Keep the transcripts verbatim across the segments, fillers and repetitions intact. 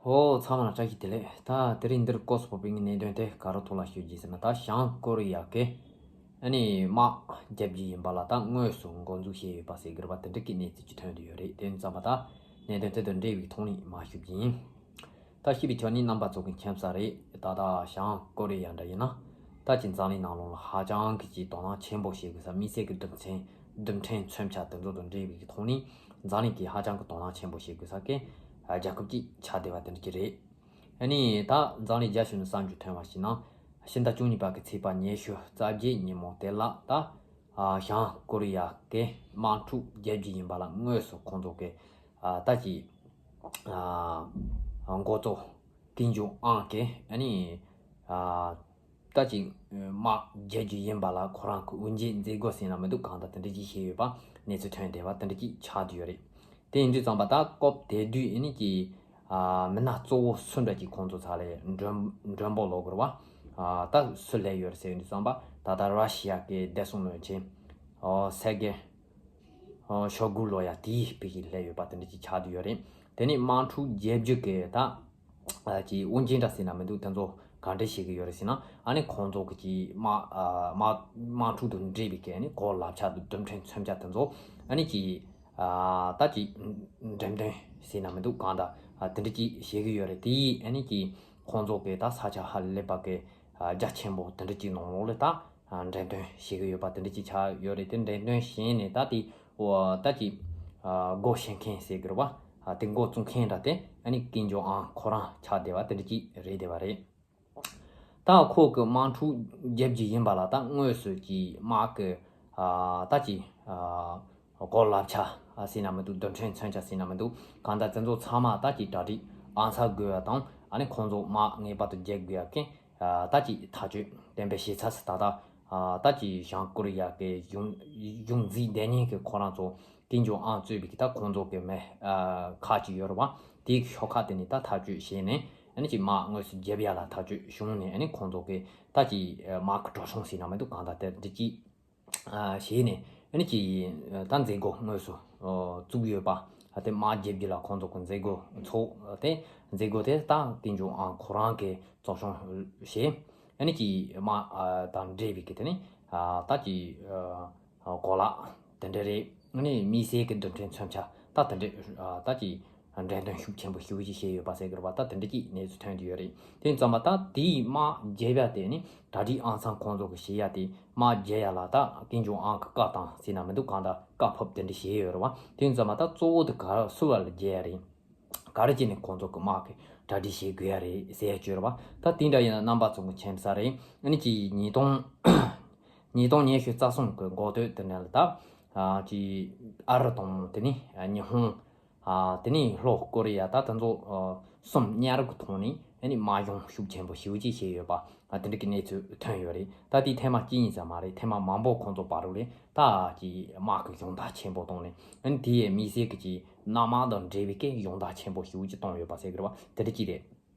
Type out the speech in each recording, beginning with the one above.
ཧོ། ཚང་མ་ལ་བཀྲ་ཤིས་བདེ་ལེགས། ད་དེ་རིང་འདིར་སྐོར་སུ་བབས་པའི་གནད་དོན་དེ་ག་རེ་ཐོག་ལ་ཞུ་རྒྱུ་ཟེར་ན། ད་བྱང་ཀོ་རི་ཡ་གི་ཨ་ནི་དམག་རྒྱག་རྒྱུ་ཡིན་པ་ལ་ད་དངོས་སུ་འགོ་འཛུགས་བྱས་ཡོད་པ་ཟེར་གྱི་རེད་པ། དེ་འདྲ་གི་གནས་ཚུལ་ཅིག་ཐོན་བསྡད་ཡོད་རེད། དེ་ཡིན་ཙམ་པ་ད་གནད་དོན་དེ་དང་འབྲེལ་བའི་ཐོག་ནས་མར་ཞུ་རྒྱུ་ཡིན། ད་ཤེས་པའི་ཆ་ནས་རྣམ་པ་ཚོ་གི་མཁྱེན་གསལ་རེད། ད་ལྟ་བྱང་ཀོ་རི་ཡ་འདྲ་ཡིན་ན། ད་ཅི་འཛམ་གླིང་ནང་ལོགས་ལ་ཧ་ཅང་གི་ཅིག་དོ་སྣང་ཆེན་པོ་བྱེད་དགོས་ས། དམིགས་བསལ་གྱི་རྡུལ་ཕྲན་རྡུལ་ཕྲན་མཚོན་ཆ་དེ་ཚོ་དང་འབྲེལ་བའི་གི་ཐོག་ནས་འཛམ་གླིང་གིས་ཧ་ཅང་གི་དོ་སྣང་ཆེན་པོ་བྱེད་དགོས་ས་གི་རྒྱལ་ཁབ་ཅིག་ཆགས་བསྡད་པ་དེ་འདྲ་ཅིག་རེད། ཨ་ནི་ད་འཛམ་གླིང་རྒྱལ་སྤྱི་ནས་བསམ་རྒྱུ་ཐོན་པ་ཞིག་ན། ཕྱི་ཟླ་བཅུ་གཉིས་པ་གི་ཚེས་པ་ཉི་ཤུ་རྩ་བརྒྱད་ཉིན་མོ་དེ་ལ་ད་ཨ་བྱང་ཀོ་རི་ཡ་གི་དམག་འཁྲུག་རྒྱག་རྒྱུ་ཡིན་པ་ལ་དངོས་སུ་ཁོང་ཚོ་གི་ཨ་ད་ཅི་ཨ་འགོ་གཙོ་ཀིམ་ཇོང་ཨན་གི་ཨ་ནི་ཨ་ད་ཅི་དམག་རྒྱག་རྒྱུ་ཡིན་པ་ལ་ཁོ་རང་གི་དབུ་འབྱེད་མཛད་སྒོ་ཟེར་ན་མི་འདུག། གང་ལྟར་དེ་འདྲ་ཅིག་བྱས་ཡོད་པ་གནས་ཚུལ་ཐོན་བསྡད་པ་དེ་འདྲ་ཅིག་ཆགས་བསྡད་ཡོད་རེད། དེ་ཡིན་དུས་ཙམ་པ་ད་སྐབས་དེ་དུས་ཨ་ནི་ཀྱི་ཨ་མི་སྣ་གཙོ་བོ་སུ་འདྲ་ཅིག་ཁོང་ཚོ་ཚ་ལས་མགྲོན་མགྲོན་པོ་ལོག་དགོས་རེད་པ། ཨ་ད་སུ་སླེབས་ཡོད་རེད་ཟེར་དུས་ཙམ་པ་ད་ལྟ་ར་ཤི་ཡ་གི་བདེ་སྲུང་བློན་ཆེན་ཨོ་སེར་གེ་ཨོ་ཤོ་གུ་ལོ་ཡ་དེའི་ཕ་གིར་སླེབས་ཡོད་པ་དེ་འདྲ་ཅིག་ཆགས་བསྡད་ཡོད་རེད། དེ་ནས་དམག་འཁྲུག་རྒྱག་རྒྱུ་གི་ད་ཨ་ཅིག་དབུ་འབྱེད་འདྲ་ཟེར་ན་མི་འདུག། དེ་ཚོ་ག་འདྲ་བྱེད་ཀྱི་ཡོད་རེད་ཟེར་ན། ཨ་ནི་ཁོང་ཚོ་གི་ཅིག་དམག་ཨ་དམག་དམག་འཁྲུག་དང་འབྲེལ་བའི་གི་ཨ་ནི་གོ་ལག་ཆ་དང་རྡུལ་ཕྲན་མཚོན་ཆ་དེ་ཚོ་ཨ་ནི་ཅིག་ཨ་ད་ཅིག་འགྲེམས་སྟོན་ཟེར་ན་མི་འདུག། གང་ལྟར་ཨ་དེ་འདྲ་ཅིག་བྱེད་ཀྱི་ཡོད་རེད། དེ་ཡིས་ཨ་ནི་ཅིག་ཁོང་ཚོ་གི་ད་ས་ཆ་ཧ་ལས་པ་གི་ཨ་རྒྱ་ཆེན་པོ་དེ་འདྲ་ཅིག་ནང་ལོགས་ལ་ད་ཨ་འགྲེམས་སྟོན་བྱེད་ཀྱི་ཡོད་པ་དེ་འདྲ་ཅིག་ཆགས་ཡོད་རེད། དེ་འགྲེམས་སྟོན་བྱས་ནས་ད་དེ་འོ་ད་ཅིག་ཨ་སྒོ་ཕྱེ་མཁན་ཟེར་གྱི་རེད་པ། ཨ་དེ་འགོ་བཙུགས་མཁན་འདྲ་དེ་ཨ་ནི་ཀིམ་ཇོང་ཨན་ཁོ་རང་ཆགས་བསྡད་པ་དེ་འདྲ་ཅིག་རེད་བསྡད་པ་རེད། ད་ཁོ་གི་དམག་འཁྲུག་རྒྱབ་རྒྱུ་ཡིན་པ་ལ་ད་དངོས་སུ་ཀྱི་དམག་གི་ཨ་ད་ཅིག་ཨ་གོ་ལག་ཆ་ཨ་ཟེར་ན་མི་འདུག། རྡུལ་ཕྲན་མཚོན་ཆ་ཟེར་ན་མི་འདུག། གང་ལྟར་དེ་ཚོ་ཚང་མ་ད་ཅིག་གྲ་སྒྲིག་ཨང་ཚ་དགོས་པ་དང་། ཨ་ནི་ཁོང་ཚོ་དམག་ངེས་པར་དུ་རྒྱག་དགོས་ཡ་གི་ཨ་ད་ཅིག་ཐག་གཅོད་བདེན་པའི་བྱེད་ཚར་སི་ད་ད་ཨ་ད་ཅིག་བྱང་ཀོ་རི་ཡ་གི་གཞུང་གཞུང་འཛིན་བསྡད་མཁན་གི་ཁོ་རང་ཚོ་ཀིམ་ཇོང་ཨན་གཙོས་པའི་གི་ད་ཁོང་ཚོ་གི་མི་ཨ་ཁག་ཅིག་ཡོད་རེད་པ། དེའི་ཤོག་ཁག་དེ་ནས་ད་ཐག་གཅོད་བྱས་ནས་ཨ་ནི་ཅིག་དམག་དངོས་སུ་རྒྱབ་ཡ་ལ་ཐག་གཅོད་བྱུང་ནས། ཨ་ནི་ཁོང་ཚོ་གི་ད་ཅིག་དམག་གི་གྲོག་ཤིང་ཟེར་ན་མི་འདུག། གང་ལྟར་དེ་འདྲ་ཅིག་ཨ་བྱས་ནས་ཨ་ནི་ཅིག་ད་མཛད་སྒོ་དངོས་སུ་ཨ་བཙུགས་ཡོད་པ། ཨ་དེ་དམག་རྒྱབ་རྒྱུ་ལ་ཁོང་ཚོ་གི་མཛད་སྒོ་ཚོགས། ཨ་དེ་མཛད་སྒོ་དེ་ད་ཀིམ་ཇོང་ཨན་ཁོ་རང་གིས་གཙོ་སྐྱོང་བྱས། ཨ་ནི་ཅིག་དམག་ཨ་དང་འབྲེལ་བའི་གི་དེ་ནི་ཨ་ད་ཅིག་ཨ་གོ་ལག་དེ་འདྲ་རེད། ཨ་ནི་དམིགས་བསལ་གྱི་རྡུལ་ཕྲན་མཚོན་ཆ་ད་དེ་འདྲ་ཨ་ད་ཅིག་འགྲེམས་སྟོན་ཤུགས་ཆེན་པོ་ཞེ་པོ་ཅིག་བྱས་ཡོད་པ་ཟེར་གྱི་རེད་པ། ད་དེ་འདྲ་ཅིག་གནས་ཚུལ་ཐོན་གྱི་ཡོད་རེད། དེ་ཙམ་པ་ད་དེའི་དམག་རྒྱབ་ཡ་དེ་ནི་གྲ་སྒྲིག་ཨང་ཚང་ཁོང་ཚོ་གི་བྱེད་ཡ་དེ། དམག་རྒྱབ་ཡ་ལ་ད་ཀིམ་ཇོང་ཨན་གི་བཀའ་བཏང་ཟེར་ན་མི་འདུག། གང་ལྟར་བཀའ་ཕབ་དེ་འདྲ་བྱས་ཡོད་རེད་པ། དེ་ཙམ་པ་ད་གཙོ་བོ་དེ་ག་སུ་བ་ལ་རྒྱབ་ཡ་རེད། ག་རེ་བྱས་ནས་ཁོང་ཚོ་གི་དམག་གི་གྲ་སྒྲིག་བྱེད་དགོས་ཡ་རེད་ཟེར་ཡ་ཅིག་ཡོད་རེད་པ། ད་དེ་འདྲ་ཡིན་ན་རྣམ་པ་ཚོ་གི་མཁྱེན་གསལ་རེད། ཨ་ནི་ཅིག་ཉིས་སྟོང་ཉིས་སྟོང་ཉི་ཤུ་རྩ་གསུམ་གི་འགོ་སྟོད་དེ་ནས་ལ་ད་ཨ་ཅིག་ཨ་རི་དང་དེ་ནས་ཉི་ཧོང་ཨ་དེ་ནས་ལྷོ་ཀོ་རི་ཡ་ད་དེ་ཚོ་ཨ་གསུམ་མཉམ་རུབ་ཀྱི་ཐོག་ནས་ཨ་ནི་དམག་སྦྱོང་ཤུགས་ཆེན་པོ་ཞེ་པོ་ཅིག་བྱས་ཡོད་པ། ཨ་དེ་འདྲ་གི་གནས་ཚུལ་ཐོན་ཡོད་རེད། ད་དེ་ཐེངས་མ་གཅིག་གཉིས་ཙམ་མ་རེད། ཐེངས་མ་མང་པོ་ཁོང་ཚོ་བར་དུ་ལས་ད་ཀྱི་དམག་གི་སྦྱོང་བརྡར་ཆེན་པོ་བཏང་ནས། ཨ་ནི་དེ་ཡི་དམིགས་བསལ་གྱི་ཀྱི་གནམ་དམག་དང་འབྲེལ་བའི་གི་སྦྱོང་བརྡར་ཆེན་པོ་ཞེ་པོ་ཅིག་བཏང་ཡོད་པ་ཟེར་གི་རེད་པ། དེ་འདྲ་ཅིག་རེད།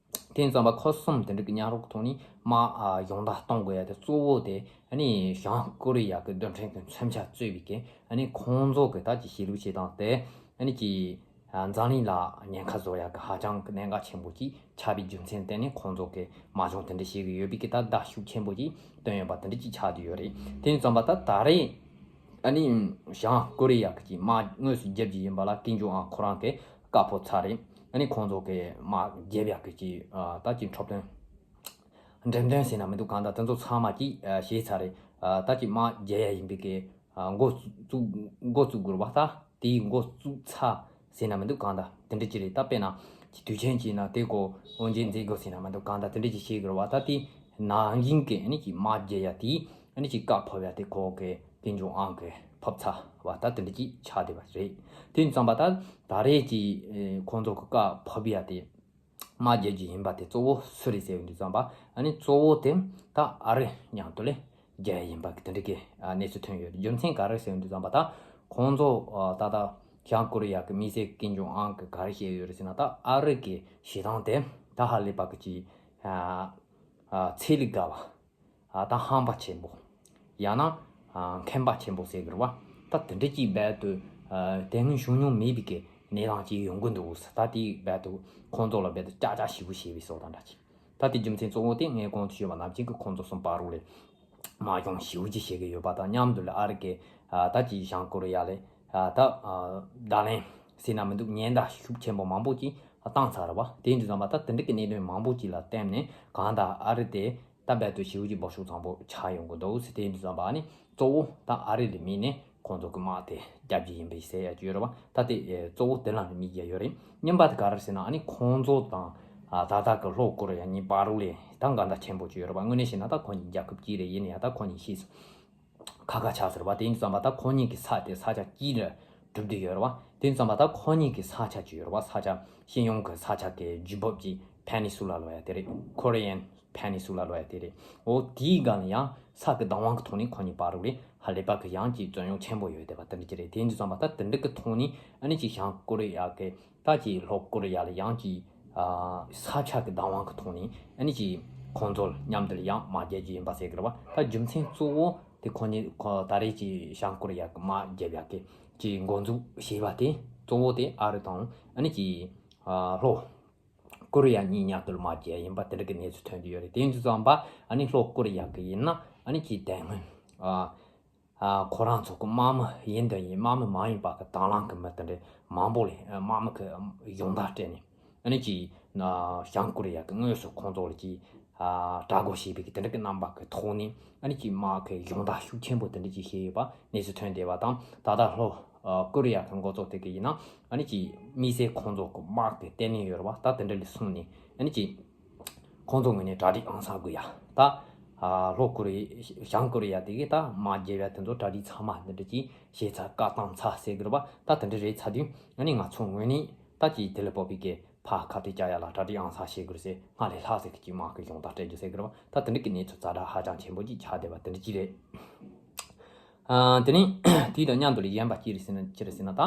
དེ་ཙམ་པ་ཁོ་གསུམ་དེ་འདྲ་གི་མཉམ་རུབ་ཀྱི་ཐོག་ནས་དམག་ཨ་སྦྱོང་བརྡར་གཏོང་དགོས་ཡ་དེ་གཙོ་བོ་དེ་ཨ་ནི་བྱང་ཀོ་རི་ཡ་གི་རྡུལ་ཕྲན་གྱི་མཚོན་ཆ་གཙོས་པའི་གི་ཨ་ནི་ཁོང་ཚོ་གི་ད་ཀྱི་གཤིས་ལུགས་བྱེད་སྟངས་དེ་ཨ་ནི་ཀྱི་ཨ་འཛམ་གླིང་ལ་ཉེན་ཁ་བཟོ་ཡ་གི་ཧ་ཅང་གི་གནད་འགག་ཆེན་པོ་ཅིག་ཆགས་པའི་རྒྱུ་མཚན་བརྟེན་ནས་ཁོང་ཚོ་གི་དམག་སྦྱོང་དེ་འདྲ་བྱེད་གི་ཡོད་པའི་གི་ད་བརྡ་ཤུགས་ཆེན་པོ་ཅིག་བཏོན་ཡོད་པ་དེ་འདྲ་ཅིག་ཆགས་བསྡད་ཡོད་རེད། དེ་ཙམ་པ་ད་ད་རེས་ཨ་ནི་བྱང་ཀོ་རི་ཡ་གི་ཀྱི་དམག་དངོས་སུ་རྒྱབ་ཀྱི་ཡིན་པ་ལ་ཀིམ་ཇོང་ཨན་ཁོ་རང་གི་བཀའ་ཕབ་ཚར་རེད། ཨ་ནི་ཁོང་ཚོ་གི་དམག་རྒྱབ་ཡག་གི་ཀྱི་ཨ་ད་ཀྱི་འཁྲབ་སྟོན་འགྲེམས་སྟོན་ཟེར་ན་མི་འདུག། གང་ལྟར་དེ་ཚོ་ཚང་མ་ཀྱི་ཨ་བྱས་ཚར་རེད། ཨ་ད་ཀྱི་དམག་རྒྱབ་ཡག་ཡིན་པའི་གི་ཨ་འགོ་བཙུགས་འགོ་བཙུགས་དགོས་རེད་པ། ད་དེའི་འགོ་བཙུགས་ཚར་ཟེར་ན་མི་འདུག། གང་ལྟར་དེ་འདྲ་ཅིག་རེད། ད་དཔེར་ན་ཀྱི་དུས་ཆེན་ཅིག་ན་དེ་གོ་འོན་ཅན་མཛད་དགོས་ཟེར་ན་མི་འདུག། གང་ལྟར་དེ་འདྲ་ཅིག་བྱེད་དགོས་རེད་པ། ད་དེ་ནང་བཞིན་གི་ཨ་ནི་ཀྱི་དམག་རྒྱབ་ཡག་དེ་ཨ་ནི་ཀྱི་བཀའ་ཕབ་ཡག་དེ་ཁོ་གི་ཀིམ་ཇོང་ཨན་གི་ཕབ་ཚར་བ་ད་དེ་འདྲ་ཅིག་ཆགས་བསྡད་པ་རེད། དེ་ཙམ་པ་ད་ད་རེས་ཀྱི་ཨེ་ཁོང་ཚོ་གི་བཀའ་ཕབ་ཡག་དེ་དམག་རྒྱག་རྒྱུ་ཡིན་པ་དེ་གཙོ་བོ་སུ་རེད་ཟེར་ཡོང་དུས་ཙམ་པ། ཨ་ནི་གཙོ་བོ་དེ་ད་ཨ་རི་མཉམ་དུ་ལས་རྒྱག་ཡག་ཡིན་པ་གི་དེ་འདྲ་གི་ཨ་གནས་ཚུལ་ཐོན་ཡོད། རྒྱུ་མཚན་ག་རེ་ཟེར་ཡོང་དུས་ཙམ་པ། ད་ཁོང་ཚོ་ཨ་ད་ད་བྱང་ཀོ་རི་ཡ་གི་དམིགས་བསལ་ཀིམ་ཇོང་ཨན་གི་ག་རེ་བཤད་ཡོད་རེད་ཟེར་ན། ད་ཨ་རི་གི་བྱེད་སྟངས་དེ་ད་ཧ་ལས་པ་གི་ཅིག་ཨ་ཨ་ཚད་ལས་བརྒལ་བ། ཨ་ད་ཧམ་པ་ཆེན་པོ། ཡང་ན་ཨ་མཁན་པ་ཆེན་པོ་ཟེར་གི་རེད་པ། ད་དེ་འདྲ་ཅིག་རྦད་དེ་ཨ་དེ་སྔོན་བྱུང་མྱོང་མེད་པའི་གི་ གནས་སྟངས་ཅིག་ཡོང་གི་འདུག་ད་དེའི་རྦད་དུ་ཁོང་ཚོ་ལ་རྦད་དུ་ཀྱག་ཀྱག་ཞེ་པོ་བྱས་པའི་བཟོ་དང་འདྲ་ཅིག་ད་དེ་རྒྱུ་མཚན་གཙོ་བོ་དེ་ངས་གོང་དུ་ཞུས་པ་ནང་བཞིན་གྱི་ཁོང་ཚོ་གསུམ་བར་རུ་ལས་དམག་སྦྱོང་ཞེ་པོ་ཅིག་བྱེད་ཀྱི་ཡོད་པ་དང་མཉམ་དུ་ལས་ཨ་རི་གི་ད་ཅིག་བྱང་ཀོ་རི་ཡ་ལས་ད་བརྡ་ལན་ཟེར་ན་མི་འདུག་ཉེན་བརྡ་ཤུགས་ཆེན་པོ་མང་པོ་ཅིག་བཏང་ཚར་བ། དེ་འདྲ་ཙམ་པ་ད་དེ་འདྲ་གི་གནད་དོན་མང་པོ་ཅིག་ལ་བརྟེན་ནས་གང་ལྟར་ཨ་རི་དེ་ད་རྦད་དུ་ཞེ་པོ་ཅིག་འབོར་ཤུགས་བཟང་པོ་ཆགས་ཡོང་གི་འདུག་ཟེར། དེ་འདྲ་ཙམ་པ་ནི་གཙོ་བོ་ད་ཨ་རི་ལ་དམིགས་ནས་ཁོང་ཚོ་གི་དམག་དེ་རྒྱབ་ཀྱི་ཡིན་པའི་ཟེར་ཡ་ཅིག་ཡོད་རེད་བ། ད་དེ་གཙོ་བོ་དེ་ལ་དམིགས་ཀྱི་ཡོད་རེད། གཉིས་པ་དེ་ག་རེ་ཟེར་ན་ཨ་ནི་ཁོང་ཚོ་དང་ད་ལྟ་གི་ལྷོ་ཀོ་རི་ཡ་གཉིས་བར་རུ་ལས་ད་འགལ་ཟླ་ཆེན་པོ་ཅིག་ཡོད་རེད་བ། དངོས་གནས་བཤད་ན་ད་ཁོ་གཉིས་རྒྱལ་ཁབ་གཅིག་རེད། ཡིན་ན་ཡང་ད་ཁོ་གཉིས་ཤེས་སོང་ཁ་ཁ་ཆགས་ཟེར་བ། དེ་ཡིན་ཙམ་པ་ད་ཁོ་གཉིས་ཀྱི་ས་དེ་ས་ཆ་གཅིག་ལ་གྲུབ་བསྡད་ཡོད་རེད་བ། དེ་ཡིན་ཙམ་པ་ད་ཁོ་གཉིས་ཀྱི་ས་ཆ་གཅིག་ཡོད་རེད་བ། ས་ཆ་ཤེས་ཡོན་གྱི་ས་ཆ་གི་རྒྱུ་བབ་ཀྱི་ཕེ་ནི་སུ་ལ་ལབ་ཡ་དེ་རེད། Korean Peninsula ལབ་ཡ་དེ་རེད། འོ་དེའི་སྒང་ལ་ཡང་ས་གི་བདག་དབང་གི་ཐོག་ནས་ཁོ་གཉིས་བར་རུ་རེད། ཧ་ལས་པ་གི་ཡང་ཅིག་བཙན་གཡོག་ཆེན་པོ་ཡོད་བསྡད་པ་དེ་འདྲ་ཅིག་རེད། དེ་ཡིན་ཙམ་པ་ད་དེ་འདྲ་གི་ཐོག་ནས་ཨ་ནི་ཅིག་བྱང་ཀོ་རི་ཡ་གི་ད་ཅིག་ལྷོ་ཀོ་རི་ཡ་ལ་ཡང་ཅིག་ས་ཆ་གི་བདག་དབང་གི་ཐོག་ནས་ཨ་ནི་ཅིག་ཁོང་ཚོ་ལ་མཉམ་དུ་ལ་ཡང་དམག་རྒྱག་རྒྱུ་ཡིན་པ་ཟེར་གི་རེད་བ། ད་རྒྱུ་མཚན་གཙོ་བོ་དེ་ཁོ་གཉིས་ཁོ་ད་རེས་ཀྱི་བྱང་ཀོ་རི་ཡ་གི་དམག་རྒྱབ་ཡག་གི་ཅིག་འགོ་འཛུགས་བྱས་པ་དེ་གཙོ་བོ་དེ་ཨ་རི་དང་ཨ་ནི་ཅིག་ལྷོ་ཀོ་རི་ཡ་གཉིས་མཉམ་དུ་ལ་དམག་རྒྱག་ཡིན་པ་དེ་འདྲ་གི་གནས་ཚུལ་ཐོན་གྱི་ཡོད་རེད། དེ་ཡིན་དུས་ཙམ་པ་ཨ་ནི་ལྷོ་ཀོ་རི་ཡ་གི་ཡིན་ན་ཨ་ནི་ཅིག་དེ་སྔོན་ཨ་ཨ་ཁོ་རང་ཚོ་གི་དམག་མི་ཡིན་དང་ཡིན་དམག་མི་མ་ཡིན་པ་གི་དང་བླངས་གི་མི་དེ་འདྲ་མང་པོ་ལས་དམག་མི་གི་གཞུང་བརྡ་སྤྲད་ནས་ཨ་ནི་ཅིག་ན་བྱང་ཀོ་རི་ཡ་གི་དངོས་སུ་ཁོང་ཚོ་ལ་ཅིག་ཨ་དྲག་རྒོལ་བྱས་པའི་གི་དེ་འདྲ་གི་རྣམ་པ་གི་ཐོག་ནས་ཨ་ནི་ཅིག་དམག་གི་གཞུང་བརྡ་ཤུགས་ཆེན་པོ་དེ་འདྲ་ཅིག་བྱས་ཡོད་པ་གནས་ཚུལ་ཐོན་བསྡད་པ་དང་། ད་ལྟ་ལྷོ་ཨ་ཀོ་རི་ཡ་གི་འགོ་གཙོ་དེ་གི་ཡིན་ན་ཨ་ནི་ཅིག་དམིགས་བསལ་ཁོང་ཚོ་གི་དམག་གི་ལྟེ་གནས་ཡོད་རེད་བ། ད་དེ་འདྲ་ལ་སོང་ནས་ཨ་ནི་ཅིག་ཁོང་ཚོ་ངོས་ནས་གྲ་སྒྲིག་ཨང་གསར་དགོས་ཡ། ད་ཨ་ལྷོ་ཀོ་རི་བྱང་ཀོ་རི་ཡ་དེ་གི་ད་དམག་རྒྱབ་ཡ་དེ་ཚོ་གྲ་སྒྲིག་ཚང་མ་འདི་འདྲ་ཅིག་བྱས་ཚར་བཀའ་བཏང་ཚར་ཟེར་གི་རེད་བ། ད་དེ་འདྲ་རེད་ཚར་དུས་ཨ་ནི་ང་ཚོ་ངོས་ནས་ད་ཅིག་དེ་ལ་སྤོབས་པའི་གི་ཕར་ཁ་གཏད་བཅག་ཡ་ལ་གྲ་སྒྲིག་ཨང་གསར་བྱེད་དགོས་ཟེར། སྔར་ལས་ལྷག་ཟེར་གི་ཅིག་དམག་གི་གཞུང་བརྡ་སྤྲད་རྒྱུ་ཟེར་གི་རེད་བ། ད་དེ་འདྲ་གི་གནས་ཚུལ་ཛ་དྲག་ཧ་ཅང་ཆེན་པོ་ཅིག་ཆགས་བསྡད་པ་དེ་འདྲ་ཅིག་རེད། ཨ་དེ་ནས་དེའི་དང་མཉམ་དུ་ལ་གཞན་པ་ཅི་རེད་ཟེར་ན་ཅི་རེད་ཟེར་ན་ད་ཨ་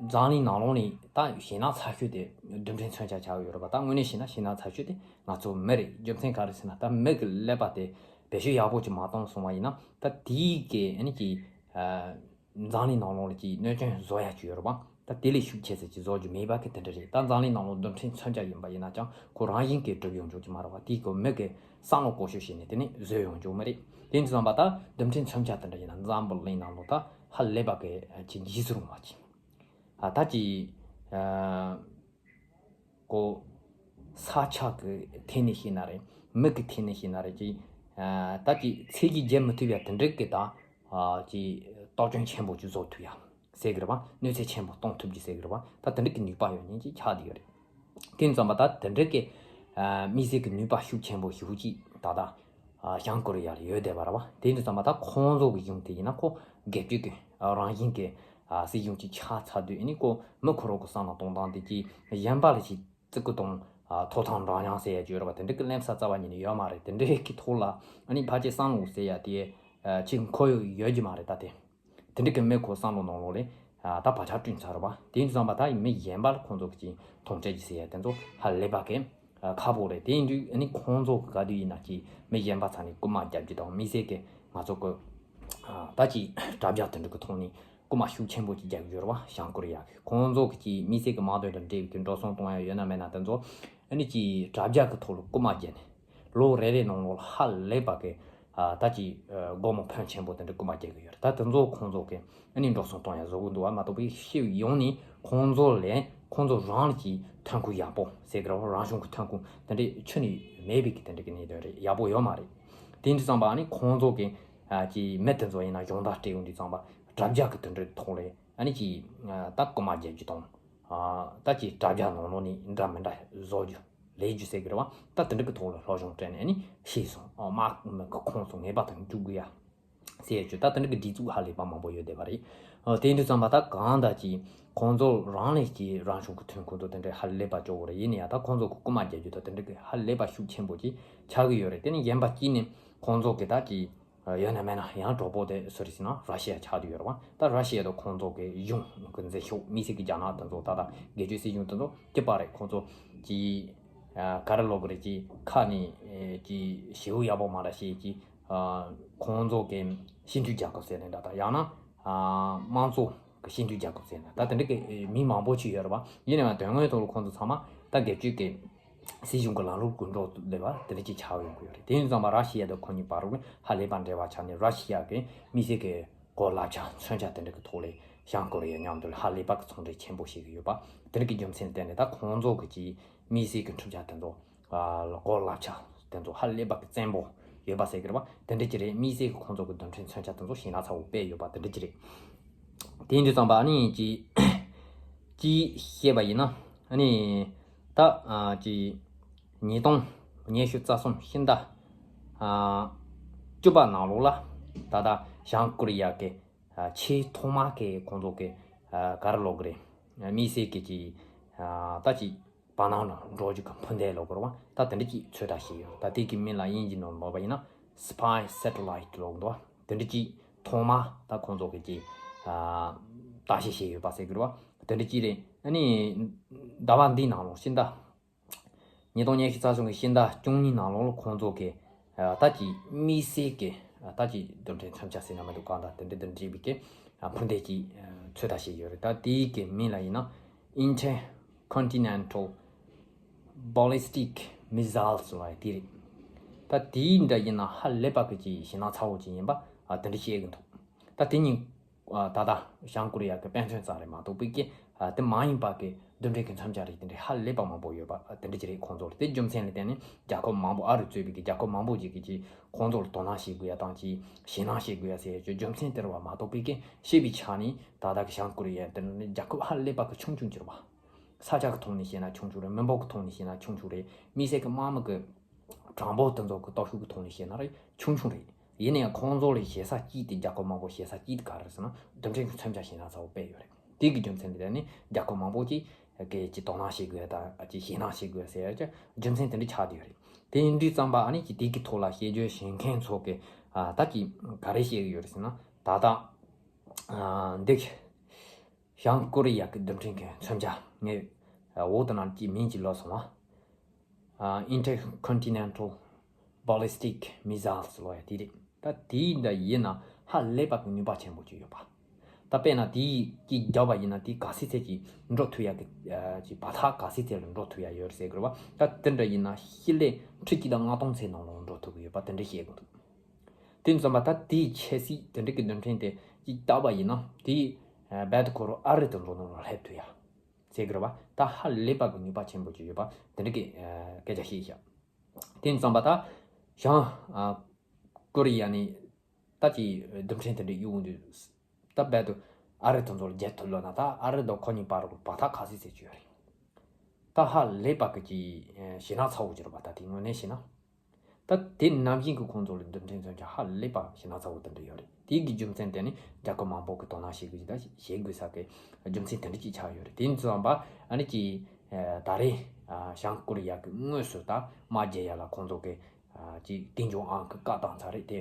འཛམ་གླིང་ནང་ལོགས་ནས་ད་ཞེད་སྣང་ཚ་ཤོས་དེ་རྡུལ་ཕྲན་མཚོན་ཆ་ཆགས་ཡོད་རེད་བ། ད་དངོས་གནས་བཤད་ན་ཞེད་སྣང་ཚ་ཤོས་དེ་ང་ཚོ་མི་རེད། རྒྱུ་མཚན་ག་རེ་ཟེར་ན་ད་མི་གི་ཀླད་པ་དེ་བེད་སྤྱོད་ཡག་པོ་ཅིག་མ་བཏང་སོང་བ་ཡིན་ན་ད་དེའི་གི་ཨ་ནི་ཅིག་ཨ། འཛམ་གླིང་ནང་ལོགས་ལ་ཅིག་གནོད་སྐྱོན་བཟོ་ཡ་ཅིག་ཡོད་རེད་བ། ད་དེ་ལས་ཤུགས་ཆེ་ཙམ་ཅིག་བཟོ་རྒྱུ་མེད་པ་གི་དེ་འདྲ་རེད། ད་འཛམ་གླིང་ནང་ལོགས་རྡུལ་ཕྲན་མཚོན་ཆ་ཡིན་པ་ཡིན་ན་ཀྱང་ཁོ་རང་བཞིན་གྱིས་གྲུབ་ཡོང་རྒྱུ་ཅིག་མ་རེད་བ། དེའི་གི་མི་གི་བསམ་བློ་བཀོལ་སྤྱོད་བྱས་ནས་དེ་ནས་བཟོས་ཡོང་རྒྱུ་མ་རེད། དེ་ཡིན་དུས་ཙམ་པ་ད་རྡུལ་ཕྲན་མཚོན་ཆ་དེ་འདྲ་ཡིན་ན་འཛམ་བུ་གླིང་ནང་ལོགས་ད་ཧ་ལས་པ་གི་ཅིག་འཇིགས་སུ་རུང་བ་ཅིག་ཨ་ད་ཅིག་ཨ། ཀོ་ས་ཆ་གི་ཐད་ནས་བཤད་ན་རེད། མི་གི་ཐད་ནས་བཤད་ན་རེད། ཅིག་ཨ་ད་ཅིག་ཚད་ཀྱིས་བརྒྱབ་མི་ཐུབ་ཡ་དེ་འདྲ་གི་ད་ཨ་ཅིག་སྟོབས་སྐྱོན་ཆེན་པོ་ཅིག་བཟོ་ཐུབ་ཡ་ཟེར་གི་རེད་བ། གནོད་འཚེ་ཆེན་པོ་གཏོང་ཐུབ་ཀྱི་ཟེར་གི་རེད་བ། ད་དེ་འདྲ་གི་ནུས་པ་ཡོད་མཁན་ཅིག་ཆགས་བསྡད་ཡོད་རེད། དེ་ཙམ་པ་ད་དེ་འདྲ་གི་ཨ་དམིགས་བསལ་གི་ནུས་པ་ཤུགས་ཆེན་པོ་ཞེ་པོ་ཅིག་ད་ལྟ་ཨ་བྱང་ཀོ་རི་ཡ་ལ་ཡོད་བསྡད་པ་རེད་བ། དེ་འདྲ་ཙམ་པ་ད་ཁོང་ཚོ་གི་གཞུང་དེ་ཡིན་ན་ཁོ་སྒེར་གཅོད་ཀྱི་ཨ་རང་བཞིན་གྱི་ཨ་སྲིད་གཞུང་ཅིག་ཆགས་ཚར་དུས་ཨ་ནི་ཁོ་མི་ཁོ་རང་གི་བསམ་བློ་གཏོང་སྟངས་དེ་ཅིག་གཞན་པ་ལ་ཅིག་བརྩི་བཀུར་དང་ཨ་ཐོབ་ཐང་འདྲ་མཉམ་ཟེར་ཡ་ཅིག་ཡོད་རེད་བ། དེ་འདྲ་གི་གླེང་ས་རྩ་བ་ཉིད་ནས་ཡོད་མ་རེད། དེ་འདྲའི་གི་ཐོག་ལ་ཨ་ནི་ཕལ་ཆེར་བསམ་བློ་ཟེར་ཡ་དེ་ཨ་ཅིག་འཁོར་ཡོད་ཡོད་ཀྱི་མ་རེད། ད་དེ་དེ་འདྲ་གི་མི་ཁོ་བསམ་བློ་ནང་ལོགས་ལས་ཨ་ད་བག་ཆགས་བསྐྲུན་ཚར་བ། དེ་ཡིན་དུས་ཙམ་པ་ད་ཡིན་མི་གཞན་པ་ལ་ཁོང་ཚོ་གི་ཅིག་མཐོང་སྤྲད་ཀྱི་ཟེར་ཡ་དེ་ཚོ་ཧ་ལས་པ་གི་ཨ་ཁག་པོ་རེད། དེ་ཡིན་དུས་ཨ་ནི་ཁོང་ཚོ་གི་ག་དུས་ཡིན་ན་ཅིག་མི་གཞན་པ་ཚ་ནས་རྐུ་མ་རྒྱབ་རྒྱུ་དང་དམིགས་བསལ་གི་ང་ཚོ་གི་ཨ་ད་ཅིག་དྲ་རྒྱ་དེ་འདྲ་གི་ཐོག་ནས་རྐུ་མ་ཤུགས་ཆེན་པོ་ཅིག་རྒྱག་གི་ཡོད་རེད་བ། བྱང་ཀོ་རི་ཡ་གི་ཁོང་ཚོ་གི་ཅིག་དམིགས་བསལ་གི་དམག་དོན་དང་འབྲེལ་བའི་གི་འགྲོ་སོང་གཏོང་ཡ་ཡོད་ན་མེད་ན་དེ་ཚོ་ཨ་ནི་ཅིག་དྲ་རྒྱ་གི་ཐོག་ལ་རྐུ་མ་རྒྱག་ནས་ལོ་རེ་རེ་ནང་ལོགས་ལ་ཧ་ལས་པ་གི་ཨ་ད་ཅིག་ཨ་སྒོར་མོ་ཕོན་ཆེན་པོ་དེ་འདྲ་རྐུ་མ་རྒྱག་གི་ཡོད་རེད། ད་དེ་ཚོ་ཁོང་ཚོ་གི་ཨ་ནི་འགྲོ་སོང་གཏོང་ཡ་བཟོ་གི་འདུག་བ་མ་གཏོགས་པའི་ཕྱིར་ཡོང་ནས་ཁོང་ཚོ་ལས་ཁོང་ཚོ་རང་ལ་ཅིག་ཐོན་ཁུངས་ཡག་པོ་ཟེར་གི་རེད་བ། རང་བྱུང་གི་ཐོན་ཁུངས་དེ་འདྲ་ཁྱོན་ནས་མེད་པའི་གི་དེ་འདྲ་གི་གནད་དོན་རེད། ཡག་པོ་ཡོད་མ་རེད། དེ་འདྲ་ཙམ་པ་ཨ་ནི་ཁོང་ཚོ་གི་ཨ་ཅིག་མི་དེ་ཚོ་ཡིན་ན་གཞུང་བརྡ་སྤྲད་ཡོང་དུས་ཙམ་པ་དྲ་རྒྱ་གི་དེ་འདྲའི་ཐོག་ལས་ཨ་ནི་ཅིག་ཨ་ད་རྐུ་མ་རྒྱག་རྒྱུ་དང་ཨ་ད་ཅིག་དྲ་རྒྱ་ནང་ལོགས་ནས་འདྲ་མི་འདྲ་བཟོ་རྒྱུ་ལས་རྒྱུ་ཟེར་གི་རེད་བ། ད་དེ་འདྲ་གི་ཐོག་ལ་སློབ་སྦྱོང་སྤྲད་ནས་ཨ་ནི་ཤེས་སོང་། ཨ་དམག་མི་གི་ཁོངས་སུ་ངེས་པར་དུ་འཇུག་དགོས་ཡ་ཟེར་ཡ་ཅིག་ད་དེ་འདྲ་གི་སྒྲིག་འཛུགས་ཧ་ལས་པ་མང་པོ་ཡོད་བསྡད་པ་རེད། ཨ་དེ་འདྲ་ཙམ་པ་ད་གང་ལྟར་ཅིག་ཁོང་ཚོ་རང་ལས་ཀྱི་རང་བྱུང་གི་ཐོན་ཁུངས་དང་དེ་འདྲ་ཧ་ལས་པ་སྤྱོད་དགོས་རེད། ཡིན་ན་ཡང་ད་ཁོང་ཚོ་གི་རྐུ་མ་རྒྱག་རྒྱུ་དང་དེ་འདྲ་གི་ཧ་ལས་པ་ཤུགས་ཆེན་པོ་ཅིག་ཆགས་ཀྱི་ཡོད་རེད། དེ་ནི་གཞན་པ་གཅིག་ནི་ཁོང་ཚོ་གི་ད་ཅིག་ཡོད་ན་མེད་ན་ཡང་གྲོགས་པོ་དེ་སུ་རེད་ཟེར་ན་ར་ཤི་ཡ་ཆགས་བསྡད་ཡོད་རེད་བ། ད་ར་ཤི་ཡ་དང་ཁོང་ཚོ་གི་གཞུང་གི་འཛིན་ཤོག་དམིགས་བསལ་གྱི་རྒྱ་ནག་དེ་ཚོ་ད་ལྟ་སྒེར་གཅོད་སྲིད་གཞུང་དེ་ཚོ་སྐྱིད་པ་རེད། ཁོང་ཚོ་གི་ཨ་ག་རེ་ལབ་དགོས་རེད། ཅིག་ཁ་ནས་ཨེ་ཅིག་ཞེ་པོ་ཡག་པོ་མ་རེད་ཞེས་ཅིག་ཨ་ཁོང་ཚོ་གི་སྤྱི་མཐུན་རྒྱལ་ཁབ་ཟེར་ནས་འདྲ་ད་ཡང་ན་ཨ་དམངས་གཙོ་ གི་སྤྱི་མཐུན་རྒྱལ་ཁབ་ཟེར་ན་ད་དེ་འདྲ་གི་མིང་མང་པོ་ཅིག་ཡོད་རེད་བ། ཡིན་ནའང་དོན་དངོས་ཐོག་ལ་ཁོང་ཚོ་ཚང་མ་ད་སྒེར་གཅོད་ཀྱི་སྲིད་གཞུང་གི་ལམ་ལུགས་ཀྱི་འགྲོ་ལས་པ་དེ་འདྲ་ཅིག་ཆགས་ཡོང་གི་ཡོད་རེད། དེ་ཡིན་ཙང་མ་ར་ཤི་ཡ་དང་ཁོ་གཉིས་བར་ལ་ཧ་ལས་པ་འབྲེལ་བ་ཆགས་ནས་ར་ཤི་ཡ་གི་དམིགས་བསལ་གྱི་གོ་ལབ་ཆ་མཚོན་ཆ་དེ་འདྲ་གི་ཐོག་ལ་བྱང་ཀོ་རི་ཡ་མཉམ་དུ་ཧ་ལས་པ་གི་ཚོང་འབྲེལ་ཆེན་པོ་བྱེད་ཀྱི་ཡོད་པ། དེ་འདྲ་གི་རྒྱུ་མཚན་བརྟེན་ནས་ད་ཁོང་ཚོ་གི་ཅིག་དམིགས་བསལ་གྱི་འཕྲུལ་ཆ་དེ་ཚོ་གོ་ལབ་ཆ་དེ་ཚོ་ཧ་ལས་པ་གི་བཙན་པོ་ཡོད་པ་ཟེར་གི་རེད་བ། དེ་འདྲ་ཅིག་རེད། དམིགས་བསལ་གྱི་ཁོང་ཚོ་གི་རྡུལ་ཕྲན་མཚོན་ཆ་དེ་ཚོ་ཞེད་སྣང་ཚ་བོ་དཔེ་ཡོད་པ་དེ་འདྲ་ཅིག་རེད། དེ་ཡིན་དུས་ཙམ་པ་ཨ་ནི་ཅིག་ཅིག་བཤད་པ་ཡིན་ན་ཨ་ནི་ད་ཨ་ཅིག་ཉིས་སྟོང་ཉི་ཤུ་རྩ་གསུམ་ཕྱི་ཟླ་ཨ་བཅུ་པ་ནང་ལོགས་ལ་ད་ལྟ་བྱང་ཀོ་རི་ཡ་གི་ཨ་ཆེས་ཐོག་མ་གི་ཁོང་ཚོ་གི་ཨ་ག་རེ་ལབ་དགོས་རེད། དམིགས་བསལ་གི་ཅིག་ཨ་ད་ཅིག་བར་སྣང་ལ་འགྲོ་རྒྱུ་གི་འཕུར་མདེལ་ལབ་དགོས་རེད་བ། ད་དེ་འདྲ་ཅིག་ཚོད་ལྟ་བྱས་ཡོད། ད་དེ་གི་མིང་ལ་དབྱིན་ཇི་ནང་ལབ་པ་ཡིན་ན་spy satellite ལབ་འདུག་བ། དེ་འདྲ་ཅིག་ཐོག་མ་ད་ཁོང་ཚོ་གི་ཅིག་ཨ་བརྟག་དཔྱད་བྱས་ཡོད་པ་ཟེར་གི་རེད་བ། དེ་འདྲ་ཅིག་རེད། ཨ་ནི་ཟླ་བ་འདིའི་ནང་ལོགས་ཕྱི་ཟླ་ཉིས་སྟོང་ཉི་ཤུ་རྩ་གསུམ་གི་ཕྱི་ཟླ་བཅུ་གཉིས་ནང་ལོགས་ལ་ཁོང་ཚོ་གི་ཨ་ད་ཅིག་དམིགས་བསལ་གི་ཨ་ད་ཅིག་རྡུལ་ཕྲན་མཚོན་ཆ་ཟེར་ན་མི་འདུག་གང་ལྟར་དེ་འདྲ་དང་འབྲེལ་བའི་གི་ཨ་འཕུར་མདེལ་ཅིག་ཨ་ཚོད་ལྟ་བྱས་ཡོད་རེད། ད་དེའི་གི་མིང་ལ་ཡིན་ན་Intercontinental Ballistic Missiles ལབ་ཡ་དེ་རེད། ད་དེའི་འདྲ་ཡིན་ན་ཧ་ལས་པ་གི་ཅིག་ཞེད་སྣང་ཚ་བོ་ཅིག་ཡིན་པ་ཨ་དེ་འདྲ་བཤད་གི་འདུག་ད་དེ་གཉིས་ཨ་ད་ལྟ་བྱང་ཀོ་རི་ཡ་གི་དཔེ་མཚོན་ཙམ་རེད་མ་གཏོགས་པའི་གི་ཨ་དེ་མ་ཡིན་པ་གི་རྡུལ་ཕྲན་གི་མཚོན་ཆ་རིགས་དེ་འདྲ་ཧ་ལས་པ་མང་པོ་ཡོད་པ་ཨ་དེ་འདྲ་ཅིག་རེད། ཁོང་ཚོ་ལ་དེ་རྒྱུ་མཚན་ལ་བརྟེན་ནས་རྒྱལ་ཁབ་མང་པོ་ཨ་རི་གཙོས་པའི་གི་རྒྱལ་ཁབ་མང་པོ་ཅིག་གི་ཅིག་ཁོང་ཚོ་ལ་དོ་སྣང་བྱེད་དགོས་ཡ་དང་ཅིག་ཞེད་སྣང་བྱེད་དགོས་ཡ་ཟེར་ཡ་ཅིག་རྒྱུ་མཚན་དེ་རེད་བ། མ་གཏོགས་པའི་གི་བཤད་པའི་ཆ་ནས་ད་ལྟ་གི་བྱང་ཀོ་རི་ཡ་དེ་ནི་རྒྱལ་ཁབ་ཧ་ལས་པ་གི་ཆུང་ཆུང་ཅིག་རེད་བ། ས་ཆ་གི་ཐོག་ནས་བཤད་ན་ཆུང་ཆུང་རེད། མི་འབོར་གི་ཐོག་ནས་བཤད་ན་ཆུང་ཆུང་རེད། དམིགས་བསལ་གི་དམག་མི་གི་གྲངས་འབོར་དེ་ཚོ་གི་སྟོབས་ཤུགས་ཀྱི་ཐོག་ནས་བཤད་ན་རེད་ཆུང་ཆུང་རེད། ཡིན་ན་ཡང་ཁོང་ཚོ་ལ་ཞེད་ས་གཅིག་དེ་རྒྱལ་ཁབ་མང་པོ་ཞེད་ས་གཅིག་དེ་ག་རེ་རེད་ཟེར་ན་རྡུལ་ཕྲན་གྱི་མཚོན་ཆ་ཞེད་སྣང་ཚ་བོ་དཔེ་ཡོད་རེད། དེ་གི་རྒྱུ་མཚན་དེ་ལ་ནི་རྒྱལ་ཁབ་མང་པོ་ཅིག་གི་ཅིག་དོ་སྣང་བྱེད་དགོས་དང་ཅིག་ཞེད་སྣང་བྱེད་དགོས་ཟེར་ཡ་ཅིག་རྒྱུ་མཚན་དེ་འདྲ་ཆགས་བསྡད་ཡོད་རེད། དེ་ཡིན་དུས་ཙམ་པ་ཨ་ནི་ཅིག་དེ་གི་ཐོག་ལ་དཔྱད་བརྗོད་བྱེད་མཁན་ཚོ་གི་ཨ་ད་ཅིག་ག་རེ་བཤད་གི་ཡོད་རེད་ཟེར་ན་ད་ལྟ་ཨ་འདི་བྱང་ཀོ་རི་ཡ་གི་རྡུལ་ཕྲན་གྱི་མཚོན་ཆ་ངས་འོག་ཏུ་ནང་གི་མིང་གཅིག་ལབ་སོང་བ། ཨ་Intercontinental Ballistic Missiles ལབ་ཡ་དེ་རེད། ད་དེའི་འདྲ་ཡིན་ན་ཧ་ལས་པ་གི་ནུས་པ་ཆེན་པོ་ཅིག་ཡོད་པ། ད་དཔེར་ན་དེའི་གཅིག་བརྒྱབ་པ་ཡིན་ན་དེ་ག་ཚད་ཚད་ཀྱི་འགྲོ་ཐུབ་ཡ་གི་ཨ་ཅིག་བར་ཐག་ག་ཚད་ཚད་ལ་འགྲོ་ཐུབ་ཡ་ཡོད་རེད་ཟེར་གི་རེད་བ། ད་དེ་འདྲ་ཡིན་ན་ཤི་ལེ་ཁྲི་གཅིག་དང་ལྔ་སྟོང་ཚད་ནང་ལོགས་འགྲོ་ཐུབ་གི་ཡོད་པ་དེ་འདྲ་བཤད་གི་འདུག་དེ་ཙམ་པ་ད་དེའི་ཆེ་སྲིད་དེ་འདྲ་གི་རྡུལ་ཕྲན་དེ་གཅིག་བཏགས་པ་ཡིན་ན་དེའི་ཨ་རྦད་དེ་ཁོ་རང་ཨ་རི་དེ་ཚོ་ནང་ལ་སླེབས་ཐུབ་ཡ་ཟེར་གི་རེད་བ། ད་ཧ་ལས་པ་གི་ནུས་པ་ཆེན་པོ་ཅིག་ཡོད་པ་དེ་འདྲ་གི་ཨ་སྐད་ཆ་བཤད་ཤག་དེ་ཙམ་པ་ད་བྱང་ཨ་ཀོ་རི་ཡ་ནས་ད་ཅིག་རྡུལ་ཕྲན་དེ་འདྲ་གཡུག་འདུག་ད་རྦད་དེ་ཨ་རི་དེ་ཚོ་ལ་རྒྱལ་ཐུབ་ལབ་ན་ད་ཨ་རི་དང་ཁོ་གཉིས་བར་ལ་བར་ཐག་ག་ཚད་ཚད་ཅིག་ཡོད་རེད། ད་ཧ་ལས་པ་གི་ཅིག་ཞེད་སྣང་ཚ་བོ་ཅིག་རེད་བ། ད་དེ་དངོས་གནས་བཤད་ན། ད་དེ་ནང་བཞིན་གྱི་ཁོང་ཚོ་ལ་རྡུལ་ཕྲན་མཚོན་ཆ་ཧ་ལས་པ་ཞེད་སྣང་ཚ་བོ་དེ་འདྲ་ཡོད་རེད། དེ་གི་རྒྱུ་མཚན་དེ་ནི་རྒྱལ་ཁབ་མང་པོ་གི་དོ་སྣང་བྱེད་དགོས་ཀྱི་ད་བྱེད་དགོས་ས་གི་རྒྱུ་མཚན་དེ་འདྲ་ཅིག་ཆགས་ཡོད་རེད། དེ་ཡིན་ཙང་པ་ཨ་ནི་ཅིག་ད་རེས་བྱང་ཀོ་རི་ཡ་གི་དངོས་སུ་ད་དམག་རྒྱག་ཡ་ལ་ཁོང་ཚོ་གི་ཅིག་ཀིམ་ཇོང་ཨན་གི་བཀའ་བཏང་ཚར་རེད་དེ།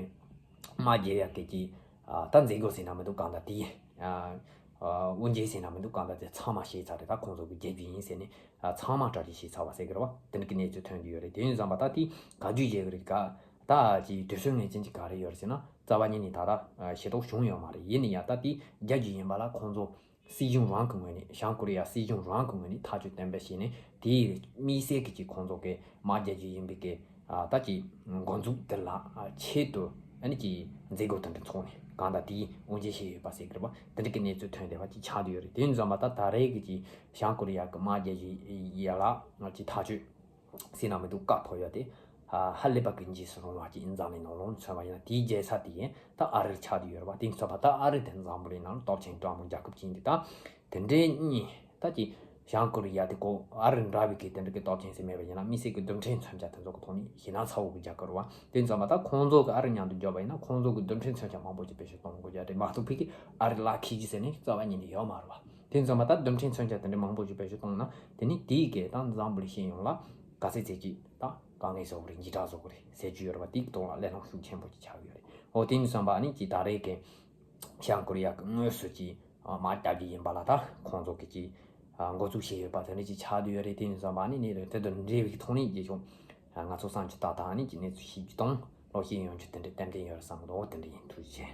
དམག་རྒྱག་ཡ་གི་ཅིག་ད་མཛད་སྒོ་ཟེར་ན་མི་འདུག་གང་ལྟར་དེ་དབུ་འབྱེད་ཟེར་ན་མི་འདུག་གང་ལྟར་དེ་ཚང་མ་བྱས་ཚར་རེད། ད་ཁོང་ཚོ་གི་རྒྱལ་རྒྱུ་ཡིན་ཟེར་ནས། ཚང་མ་གྲ་སྒྲིག་བྱས་ཚར་བ་ཟེར་གི་རེད་བ། དེ་འདྲ་གི་གནས་ཚུལ་ཐོན་གྱི་ཡོད་རེད། དེ་ཡིན་ཙང་པ་ད་དེ་ག་རྒྱུ་བྱེད་གི་རེད་ག་ད་ཅིག་དུས་ཚོད་ངེས་ཅན་ཅིག་ག་རེ་ཡོད་རེད་ཟེར་ན་རྩ་བ་ཉིད་ནས་ད་ལྟ་ཤེས་རྟོགས་བྱུང་ཡོད་མ་རེད། ཡིན་ན་ཡང་ད་དེ་རྒྱ་རྒྱུ་ཡིན་པ་ལ་ཁོང་ཚོ་སྲིད་གཞུང་རང་གི་ངོས་ནས་བྱང་ཀོ་རི་ཡ་སྲིད་གཞུང་རང་གི་ངོས་ནས་ཐག་གཅོད་ཏན་ཏན་བྱས་ནས་དེའི་དམིགས་བསལ་གི་ཅིག་ཁོང་ཚོ་གི་དམག་རྒྱག་རྒྱུ་ཡིན་པའི་གི་ད་ཅིག་འགོ་འཛུགས་དེ་ལ་ཆེད་དུ་ཨ་ནི་ཅིག་མཛད་སྒོ་དེ་འདྲ་ཚོགས་ནས་གང་ལྟར་དེའི་དབུ་འབྱེད་བྱས་ཡོད་པ་ཟེར་གི་རེད་བ། དེ་འདྲ་གི་གནས་ཚུལ་ཐོན་བསྡད་པ་ཅིག་ཆགས་བསྡད་ཡོད་རེད། དེ་ཡིན་ཙང་པ་ད་ད་རེས་གི་ཅིག་བྱང་ཀོ་རི་ཡ་གི་དམག་རྒྱག་རྒྱུ་ཡ་ལ་ང་ཅིག་ཐག་གཅོད་ཟེར་ན་མི་འདུག་བཀའ་ཕབ་ཡ་དེ་ཧ་ལས་པ་གི་འཇིགས་སུ་རུང་བ་ཅིག་ཡིན། འཛམ་གླིང་ནང་ལོགས་མཚོན་པ་ཡིན་ན་དེའི་རྒྱལ་ས་དེ་ཡིན་ད་ཨ་རི་ཆགས་བསྡད་ཡོད་རེད་བ། དེ་ཡིན་ཙང་པ་ད་ཨ་རི་དེ་འཛམ་བུ་གླིང་ནང་ལ་སྟོབས་ཆེན་དྲག་མོ་རྒྱལ་ཁབ་ཅིག་ཡིན་དུས་ད། དེ་འདྲའི་གཉིས་ད་ཅིག་བྱང་ཀོ་རི་ཡ་དེ་ཀོ་ཨ་རི་འདྲ་བའི་གི་དེ་འདྲ་གི་སྟོབས་ཆེན་ཟེར་མེད་པ་ཡིན་ན་དམིགས་བསལ་གི་རྡུལ་ཕྲན་མཚོན་ཆ་དེ་ཚོ་གི་ཐོག་ནས་ཞེད་སྣང་ཚ་བོ་གི་རྒྱག་གི་རེད་བ། དེ་ཙམ་པ་ད་ཁོང་ཚོ་གི་ཨ་རི་མཉམ་དུ་འཇོག་པ་ཡིན་ན་ཁོང་ཚོ་གི་རྡུལ་ཕྲན་མཚོན་ཆ་མང་པོ་ཅིག་བེད་སྤྱོད་གཏོང་དགོས་ཀྱི་རེད་མ་གཏོགས་ཕ་གི་ཨ་རི་ལག་ཁེལ་རྒྱུ་ཟེར་ནས་རྩ་བ་ཉིད་ནས་ཡོད་མ་རེད་བ། དེ་ཙམ་པ་ད་རྡུལ་ཕྲན་མཚོན་ཆ་དེ་འདྲ་མང་པོ་ཅིག་བེད་སྤྱོད་གཏོང་ན་དེ་ནི་དེའི་གི་ད་འཛམ་བུ་གླིང་སྤྱི་ཡོངས་ལ་ག་ཚད་ཚད་ཅིག་ད་དཀའ་ངལ་བཟོ་གི་རེད་འཇིགས་སྐྲག་བཟོ་གི་རེད་ཟེར་རྒྱུ་ཡོད་རེད་བ། དེའི་ཐོག་ལ་གླེང་སློང་ཤུགས་ཆེན་པོ་ཅིག་ཆགས་ཀྱི་ཡོད་རེད། འོ་དེ་ནི་བསམ་པ་ནི་ཅིག་ད་རེས་ཀྱི་བྱང་ཀོ་རི་ཡ་གི་དངོས་སུ་ཅིག་དམག་རྒྱག་རྒྱུ་ཡིན་པ་ལ་ད་ཁོང་ཚོ་གི་ཅིག་འགོ་འཛུགས་བྱས་ཡོད་པ་དེ་འདྲ་ཅིག་ཆགས་བསྡད་ཡོད་རེད། དེ་ནི་བསམ་པ་ནི་ནི་དེ་དང་འབྲེལ་བའི་ཐོག་ནས་རྗེས་ཕྱོགས་ང་ཚོ་བསམ་རྒྱུ་ད་ད་ནི་ཅིག་གནས་ཚུལ་ཤེས་རྒྱུ་དང་ལོག་ཤེས་ཡོང་རྒྱུ་དེ་འདྲ་ཏན་ཏན་ཡོད་རེད་བསམ་གི་འདུག་འོ་དེ་འདྲ་ཡིན། ཐུགས་རྗེ་ཆེ།